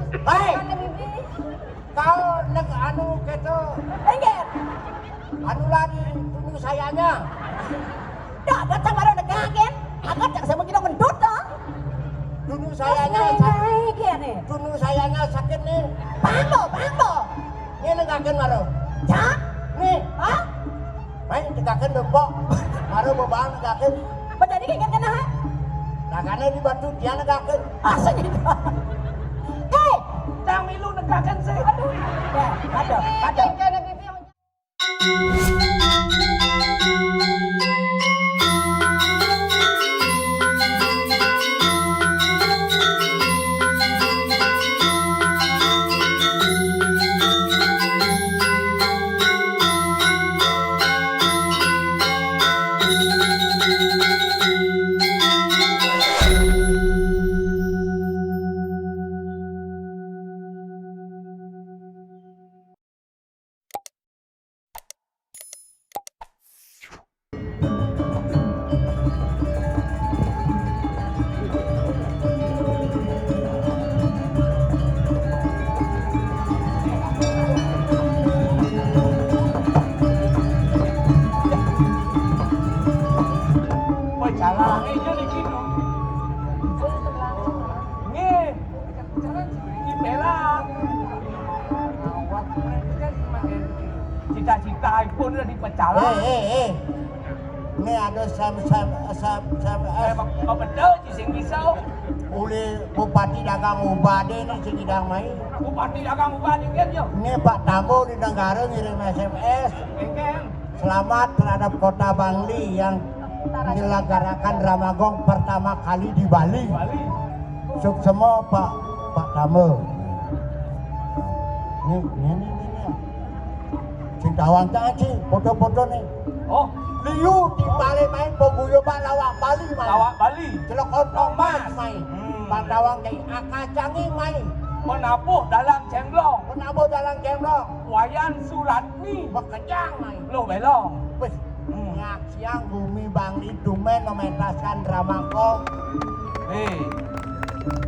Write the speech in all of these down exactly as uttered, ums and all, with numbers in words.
Hei, kau neg anu keto. Enggak. Anu lagi, tunu sayanya. Dak, datang baru negakin. Agak cak sama kita mendut, dong. Tunu sayanya sakit. Tunu sayanya sakit nih. Bangbo, bangbo. Ini negakin baru. Cak? Nih. Hah? Main tegakeun dempok. Baru bebal tegakeun. Menjadi kayak kena, ha? Tagana di batu dia tegakeun. Asa gitu. Hei, tang milu tegakeun sih. Aduh. Ya, ada, ada. Woi, jalan aja di sini. Nggih. Jalan di Bela. Cita-cita pun udah dipecalang. Eh, eh, eh. Ini ada Sam, Sam, Sam, Sam, eh, Sam. Betul, sing bisa. Oleh Bupati Dagang Ubade ini sing idang main. Bupati Dagang Ubade kan, yo? Ini Pak Tambo di negara ngirim S M S. Engkel. Selamat terhadap Kota Bangli yang menyelenggarakan Drama Gong pertama kali di Bali. Bali. Suksema Pak, Pak Tambo. Nih, nih, nih, nih, nih. Sing tawang jangan sih, foto-foto nih. Oh, liu di Bali main paguyuban lawak Bali main. Lawak Bali. Celok ontong main. Mas. Main. Hmm. Pak Tawang jadi akacangin main. Menabuh dalam cemblong. Menabuh dalam cemblong. Wayan Suratni. Makejang main. Loh, belong. Wis, hmm. Ngak siang bumi Bangli tumen mementaskan Drama Gong. Nih.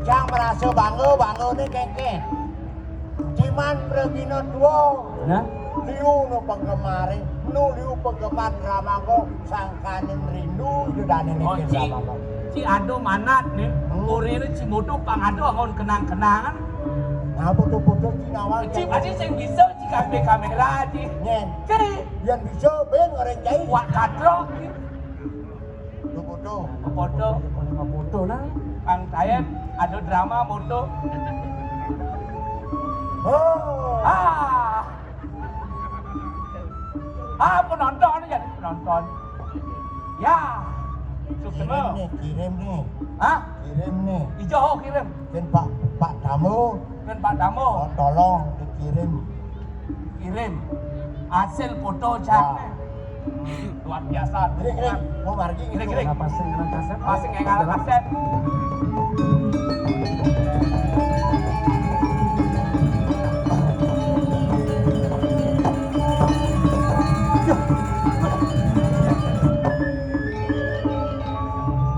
Jang merasa bangga, bangga nih kengkeng. Jiman pragina tua. Nah? Liu nu penggemar, nu liu penggemar Drama Gong, sangkaning rindu judane. Oh, niki Drama Gong. Ci ado manat nih, hmm. Orene ci moto pang ado angon kenang-kenangan. Nah, foto-foto ci nawang. Ci pasti sing bisa ci kambe kamera ci. Nyen. Ci. Yang bisa ben orang jahit. Wak katrok. Lu foto. Foto. Foto nah. Kang Tayeb, ada drama foto. Oh. Ah. Ah, penonton jadi penonton. Ya. Kirim Sukses. Nih, kirim nih. Hah? Kirim nih. Ijo ho kirim. Kan Pak, Pak Tamu. Kan Pak Tamu. Oh, tolong dikirim. Kirim hasil foto cak. Wah. Luar biasa. Gini, gini. Mau margi gitu. Gini, gini. Nah, pasang dengan kaset. Pasang dengan kaset.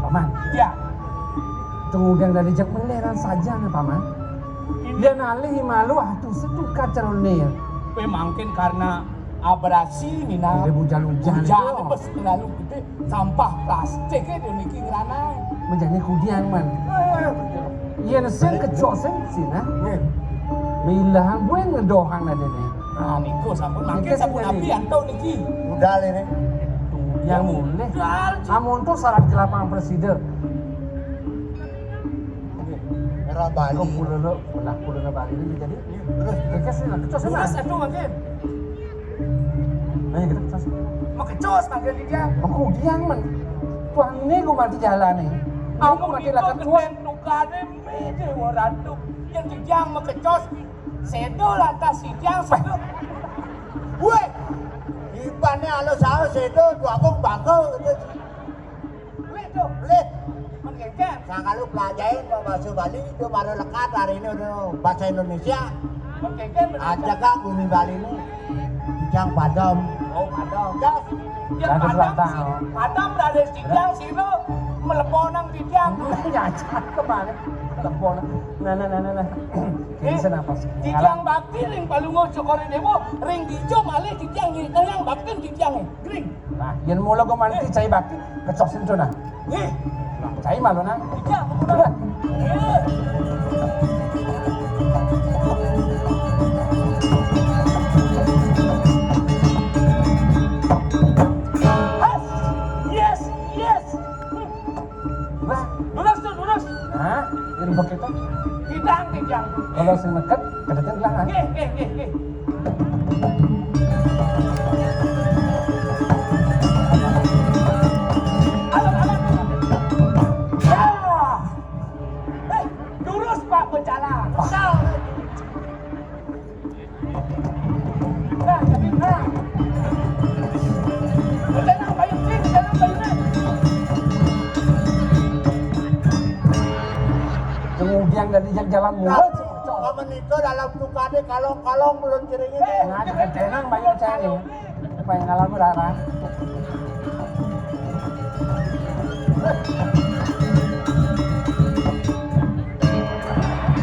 Paman. Ya. Tunggu yang dari jak meleran saja nih, Paman. Dia nalih malu atuh setuka calonnya. Kowe mangkin karena abrasi minal. Udah hujan-hujan hujan itu. Pas terlalu gede, sampah plastik itu niki ngranae. Menjadi kudian, Man. Eh, iya, nesen kecos sih, nah. Milahan gue ngedohang ada nih. Nah, niku sampun mangkin sampun api antuk niki. Udah ini. Kudian mulih. Udah. Amun tuh syarat ke lapangan presiden. Era Bali. Kok kulon, belah kulon Bali ini jadi. Terus, terus. Terus, terus, terus, terus, terus, atuh, mangkin. Nah, ya, kita terus. Makecos, mangkin dia. Aku diang, Man. Tuang ini gua mati jalan nih. Ini gua mati lakan tuang. Tukane mede ora tuh. Yang dijang makecos. Sedo lantas sijang, sedo. Weh, ibane alus-alus sedo, dua bung bangga gitu. Boleh tuh, boleh. Menggeger. Nah, kalau pelajarin mau bahasa Bali, itu baru lekat hari ini udah bahasa Indonesia. Menggeger benar. Aja kan bumi Bali ini. Bujang padam. Oh, padam. Gas. Yang ada padam, padam berada di tiang, sira melepo nang tiang. Nyajak kemana? Melepo nang. Nah, nah, nah, nah, nah. Ini senapa sih? Tiang bakti ring Palungguh Cokor Dewa, ring dija malih tiang nyritayang baktin tiang. Gering. Nah, yen mula kok manti cai bakti, kecok sentuh nah. Ih, cai malu nah. Iya, betul. Yes, yes. Wah, lurus tuh, lurus. Nah, yen begitu. Bidang, bidang. Kalau sing deket, kedeketin belakang. Nggih, nggih, nggih, nggih. Alon, alon. Ya. Eh, lurus, Pak, berjalan. Nah, jadi, nah. Berjalan, Pak Yusri, berjalan, Pak Yusri. Kemudian dari jalan mulai. Nah, menika dalam tukade kalong-kalong belum cirinya. Nah, dikecenang banyak cari. Apa yang ngalamin, Rara?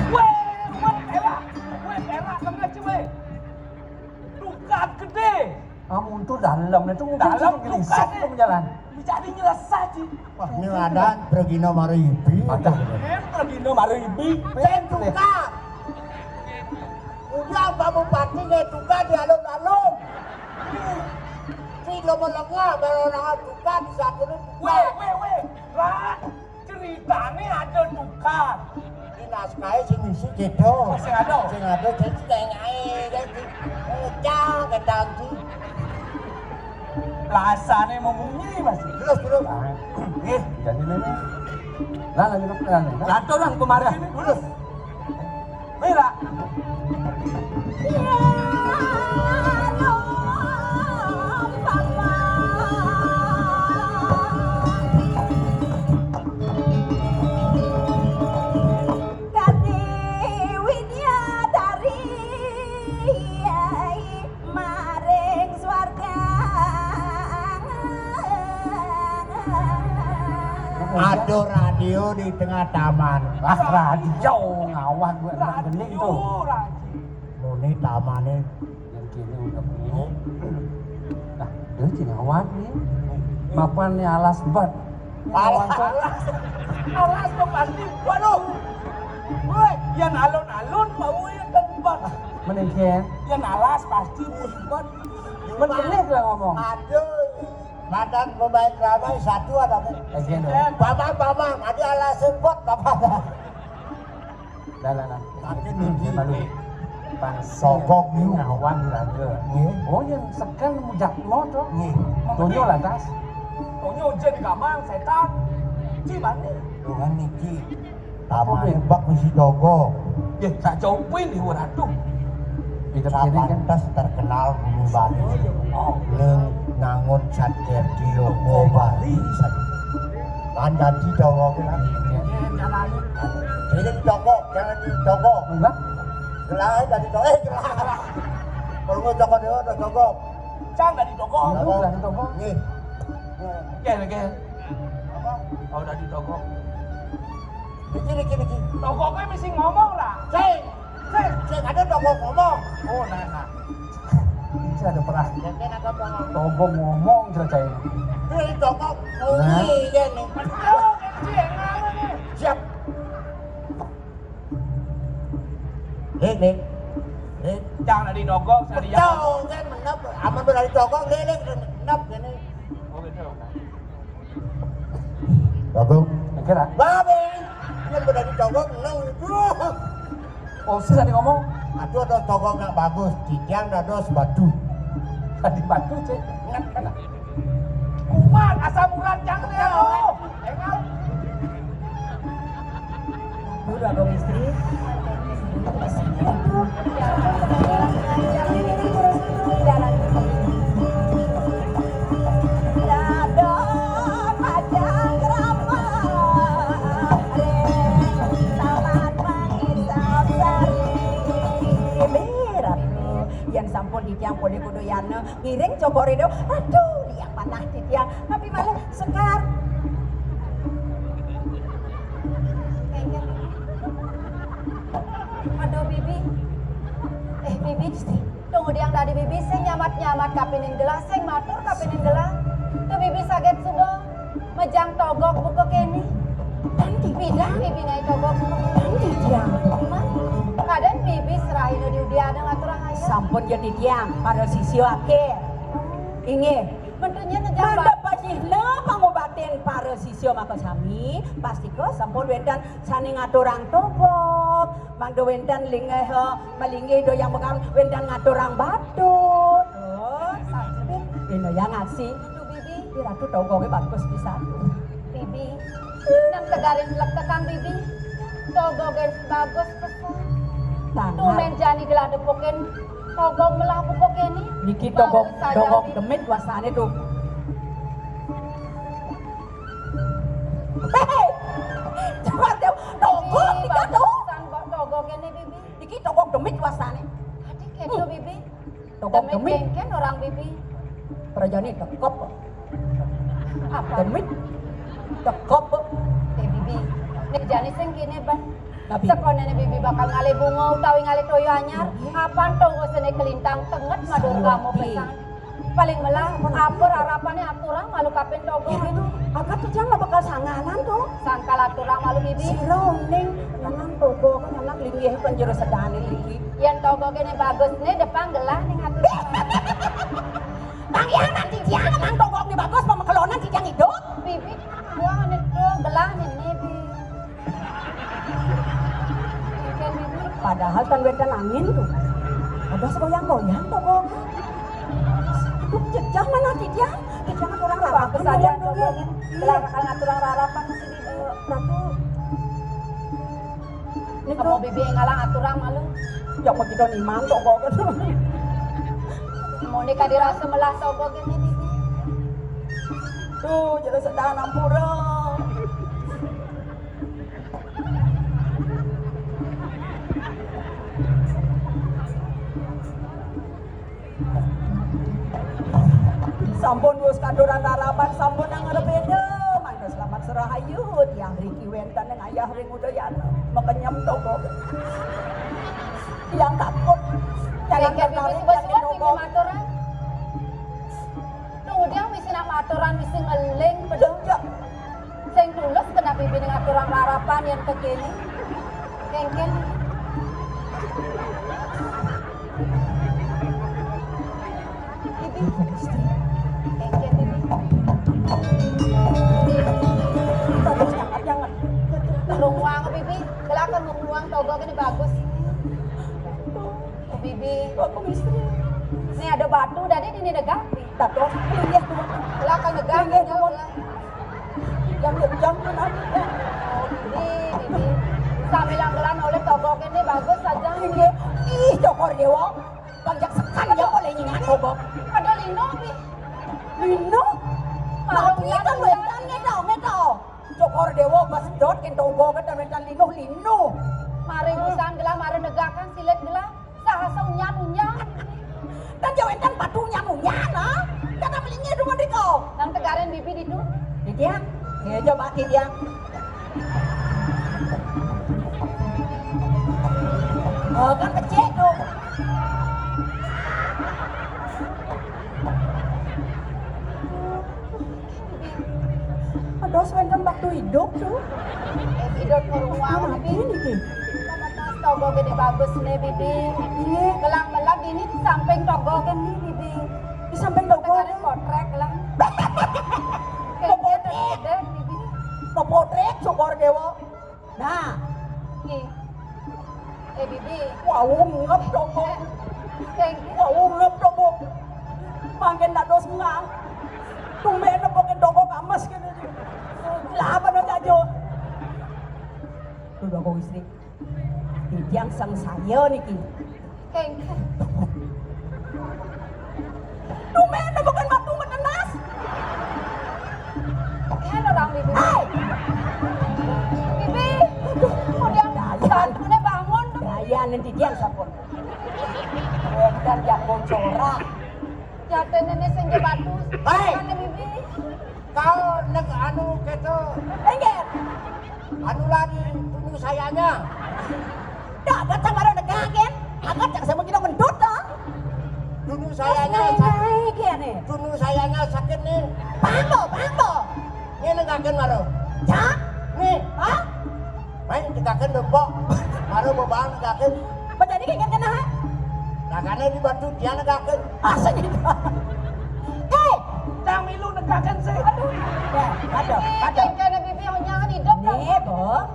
Weh, weh, elak. Weh, elak, kena cuy. Tukad gede. Amun tu dalam itu mungkin dalam tukad itu jalan. Bisa nyelesai, Ci. Wah, ini ada Pragina Maribi. Ada. Eh, Pragina Maribi. Pen tukad. Udah Pak Bupati nggak tukad di alun-alun. Ci lo melengah, baru orang tukad di satu ni. Weh, weh, weh. Lah, ceritane ada tukad. Di naskahe sing isi gitu. Oh, sing ada? Sing ada, sing, sing ae, kan, Ci. Eh, cang, ketang, Ci. Lasane memunyi, Mas. Terus, terus. Nggih, jadi ini. Lah, lanjut, lanjut. Lantur, Bang, kemarin. Terus. Mira. Maring swarga. Ada radio di tengah taman. Ah, radio ngawah gue, anak bening tuh. Muni tamane. Yang kini udah punya. Nah, dia sih ngawah nih. Mapan nih alas bat. Alas, alas, alas tuh pasti. Waduh. Woi, yang alun-alun mau ya tempat. Mending, Ken. Yang alas pasti tempat. Bener lah ngomong. Aduh. Badan pemain ramai satu ada, Bu. Eh, Ken, dong. Paman, paman, ada alas sempat, paman. Lah, lah, lah. Tapi niki malu. Bang sogok niku ngawang raga. Nggih. Oh, yang sekan mujak motor. Nggih. Tonyo lantas. Tonyo ujen gamang setan. Ci bani. Tuhan niki. Tamane bak mesti dogo. Nggih, sak compi niku ratu. Kita kene kan. Sapantes terkenal bumi Bali. Oh. Ning nangun Sat Gerdi Lomo Bali. Lan dadi dogo ki lan. Nggih, carane. Dene toko, jangan di toko. Enggak. Gelah dadi toko, eh, gelah. Kalau mau toko dewa, ada toko. Cang dadi toko. Iya, Bu, dadi toko. Nggih. Oke, oke. Apa? Oh, dadi toko. Niki, niki, niki. Toko kuwi mesti ngomong lah. Sing. Sing. Sing, ada toko ngomong. Oh, nah, nah. Saya ada pernah. Mungkin ada toko. Toko ngomong ceritanya. Kuwi toko. Oh, nah. Iya nih. Aduh, kecil, ngene nih. Siap. Dik, dik. Dik. Jangan ada dogong, saya lihat. Betul, kan menep. Amun berani dogong, dik, dik, menep gini. Oh, gitu. Dogong. Kira. Babe. Ini berani dogong, nang itu. Oh, sih tadi ngomong. Aduh, ada dogong nggak bagus. Titiang dados batu. Tadi batu, cek. Nah. Kuat, asam urat, jangan ya. Enggak. Dulu Agung Istri. Yang sampun di tiang poli kudu yana ngiring cokor itu. Aduh, liak panah. Kapining gelah, sing matur kapining gelah. Teh bibi saget suba mejang togog buka kene. Pidan bibi ngae togog buka kene. Kadang bibi serahina di udiana ngaturang ayah. Sampun ya titiang, para sisya akeh. Inggih. Mentunya ngejang. Mangda pacihna pangobatin para sisya makasami, pastika sampun wenten sane ngaturang togog, mangda wenten linggih, eh, malinggih doyang megang, wenten ngaturang batur. Oh, sampun. Ina yang aksi. Itu bibi. Ih, Ratu, togoge bagus pisan. Bibi. Nang tegarin lektekan bibi. Togoge bagus pisan. Tumen jani gelah depukin togog melah buka kene. Niki togog, togog demit wasane tuh. Hei, coba deh, togog tika tuh. Togog kene bibi. Niki togog demit wasane. Adi keto bibi. Togog demit. Demit kengken orang bibi. Prajane tekep. Apa? Demit. Tekep. Eh, bibi. Nek jani sing kene, ban. Tapi sekonene bibi bakal ngalih bunga utawi ngalih toya anyar, apan tongosene kelintang tenget madur kamu pesan. Paling melah apa rarapane aturang malu kapin togog. Iya, tuh. Agat tuh jangan bakal sanganan tuh. Sangkal aturang malu bibi. Sira uning nyanang togog, nyanang linggih kan jero sedane iki. Yen togoge ne bagus ne depang gelah ning ati. Bang Yang nanti dia nang togog ne bagus, pemekelonan tidak hidup. Bibi, wah ne tuh gelah ne ne bi. Padahal kan wenten angin tuh. Ada segoyang-goyang togog. Aduh, jejah mana titiang? Titiang aturang rarapan saja togog. Gelah bakal ngaturang rarapan sini. Ratu. Nika. Kamu bibi ngalang aturang malu. Ya, mau kita niman togog. Mau nika dirasa melah togog ini, bibi. Tuh, jelas sedang ampura. Sampun wus katuran rarapan, sampun nang ngrepeda. Mangda selamat serahayu, tiang riki wenten ning ayah ring udayana. Makenyem togog. Tiang takut. Tiang takut. Matur, eh. Tuh, dia misi nak maturan, misi ngeling, pedojok. Sing tulus kena bibi ngaturang rarapan yen kekene. Kengken. Bibi. Kengken, bibi. Bagus, jangan, jangan. Ngruang, bibi. Kelak kan ngruang togog ini bagus. Bibi. Aku istri. Ini ada batu tadi di negara. Tato, inggih, Tuan. Lah, kan negak, inggih, Tuan. Yang, yang, yang, yang. Ini, ini. Sambil langgalan oleh togog ini bagus saja. Inggih. Ih, Cokor Dewa. Panjak sekan ya oleh nyingan togog. Ada lino, Bi. Lino? Marung tapi kan wetan ngedo, ngedo. Cokor Dewa, pas dot, kento togog, kan wetan lino, lino. Mari usan gelah, mari negakan, silit gelah. Sahasa unyan-unyan. Kan ya wenten batu unyan-unyan, ha? Kan apa linge dulu, Diko? Nang tegarin bibi ditu. Didiang? Ya, coba didiang. Oh, kan becek tuh. Ados wenten waktu hidup tuh. Hidup ke ruang, Bibi. Ini, Ki. Togog gede bagus nih, Bibi. Iya. Gelang-gelang ini di samping togog ini, Bibi. Di samping togog. Tekan kotrek, gelang. Kotrek. Gede, Bibi. Kotrek, syukur dewa. Nah. Nih. Eh, Bibi. Wau ngep togog. Eh, thank you. Wau ngep togog. Mangkin dados ngang. Tumben nepukin togog kames kene. Lah, apa no jajo? Tuh, togog istri. Dijang sang saya niki. Thank you. Tumben bukan waktu menenas. Kan orang Bibi. Hei! Bibi, kemudian bangunnya bangun tuh. Daya nanti dia sampun. Bukan jago corak. Jatuh nenek senja batu. Hei! Kan Bibi. Kau nek anu keto. Enggak. Anu lagi tunggu sayanya. Dah, datang baru negakin. Agak cak sama kita mendut dah. Dunu sayanya sakit. Dunu sayanya sakit nih. Pangko, pangko. Ini negakin maro. Cak? Nih. Hah? Main tegakin dempok. Maro bebal negakin. Menjadi kayak kena, ha? Nah, karena di batu dia negakin. Asik gitu. Eh, cang milu negakin sih. Aduh. Ya, aduh, aduh. Kena bibi yang jangan hidup. Nih, Bo.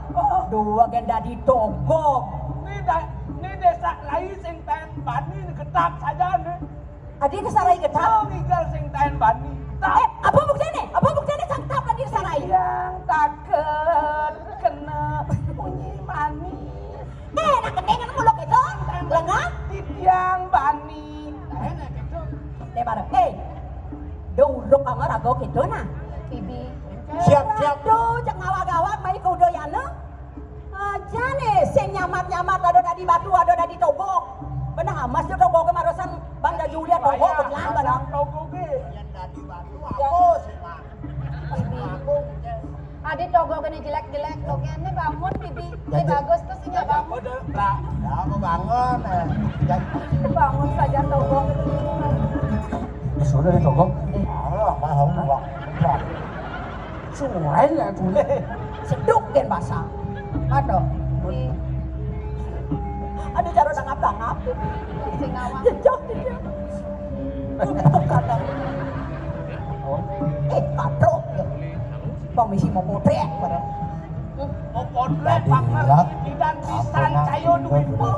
Dua genda di togok. Ini da-, ini desa lain sing taén bani, ketak saja nih. Adi kesarai ketak. Oh, ngigal sing taén bani. Eh, apa buktinya? Apa buktinya cang tap lagi kesarai? Yang takut kena bunyi mani. Eh, nak kedengan muluk itu. Lengah. Titiang bani. Taén ya gitu. Deh, bareng. Eh, do uruk angor ago gitu nah. Bibi. Siap, siap. Aduh, cek ngawag-ngawag, main ke udoyana. Aja nih, sing nyamat-nyamat, ada dadi batu, ada dadi togok. Benang amas tuh togok kemarosan Bang Jajuli togok, belang, benang. Togok ge. Yang dadi batu apa sih, Pak? Aku, Adi togok ini jelek-jelek, togok ini bangun, Bibi. Ini bagus tuh sih nggak bangun. Udah, Pak. Ya, aku bangun, eh. Bangun saja togok. Sudah ditogok. Allah, paham, Pak. Suai ya, Bule. Seduk gen basah. Aduh. Aduh, cara tangap-tangap. Sing ngawang. Jejak, jejak. Empuk kadang. Eh, katrok. Bang misi mau potrek, pada. Mau potrek, Pak. Tidak pisan, cayo duit, Bu.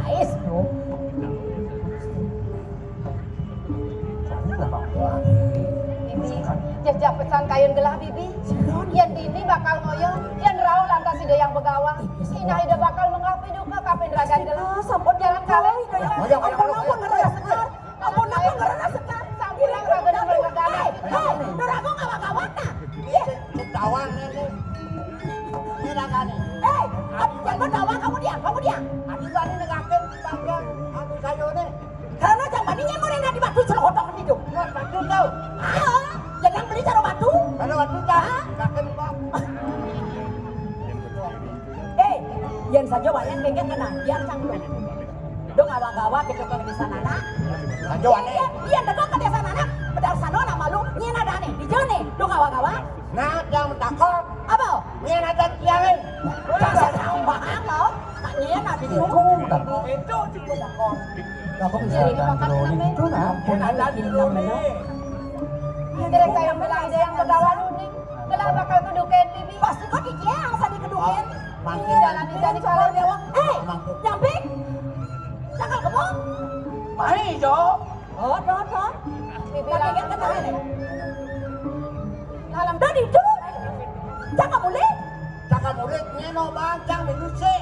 Ais, Bu. Bibi, jejak pesan kayun gelah, Bibi. Yén dini bakal ngoyo, yén rauh lantas ida yang begawa. Inah ida bakal mengapi duka kapin ragan gelah. Sampun jalan kawin. Ampun, ampun, ngerasa sekar. Ampun, ampun, ngerasa sekar. Sampulang ragan mergana. Hei, hei, nurago ngawag-ngawag nah. Iya. Cuk dawan ini. Ini ragan ini. Hei, jangan bawa kamu dia, kamu dia. Adi bani negakin di bangga, aku sayo nih. Karena jang bani nyemur yang di batu celotok itu. Nah, batu tau. Ah, jangan beli cara batu. Kalau batu tau, kaken, Pak. Eh, yang saja wayang kengket kena, yang canggung. Dong awak-awak gitu ke di sana, nak. Aja wane. Iya, iya, deko ke di sana, nak. Pedar sana nama lu, nyina dane, di jone, dong awak-awak. Nah, jangan takut. Apa? Nyina dan kiawe. Jangan sama, apa? Nyina di itu. Itu juga takut. Aku bisa jadi makan jero ini namanya. Itu nah, pun ada di namanya. Kira kayak bilang ada yang ketawa lu nih. Gelah bakal keduken, Bibi. Pasti kok di dia yang sadi keduken. Mangkin. Jalan di jadi kalau dewa. Eh, Mangkin. Nyamping. Cakal kebo. Mai, Jo. Oh, do, do. Bibi lagi kan ketawa nih. Dalam tadi itu. Cakap boleh? Cakap boleh, ngeno bang, cang minum sih.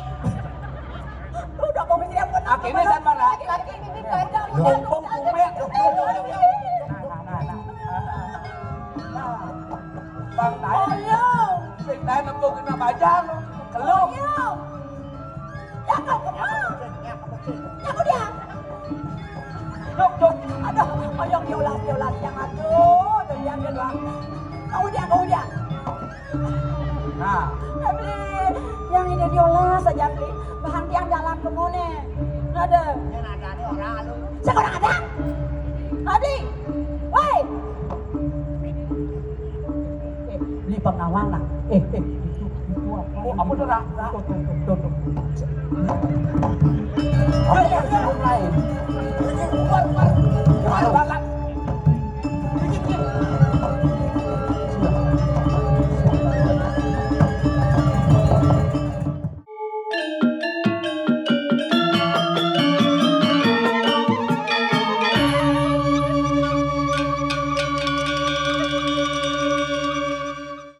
Udah mau mikir apa? Akhirnya saya marah. Laki-laki, Bibi, baik. Jompong kumet. Nah, nah, nah, nah. Nah, Bang Tae. Ayo. Sing Tae nempuk kena bajang. Keluk. Ayo. Ya, kau kemana? Ya, kau dia. Duk, duk. Aduh, ayo diolah, diolah. Yang aduh, tuh dia, dia doang. Kau dia, kau dia. Nah. Beli, yang ini diolah saja, Beli. Bahan tiang jalan ke mana? Ada. Yang ada nih orang alu. Sekarang ada. Beli. Woi. Eh, Beli pengawal lah. Eh, eh, itu, itu apa? Oh, apa tuh, Ra? Tuh, tuh, tuh, tuh, tuh. Apa ya, yang lain?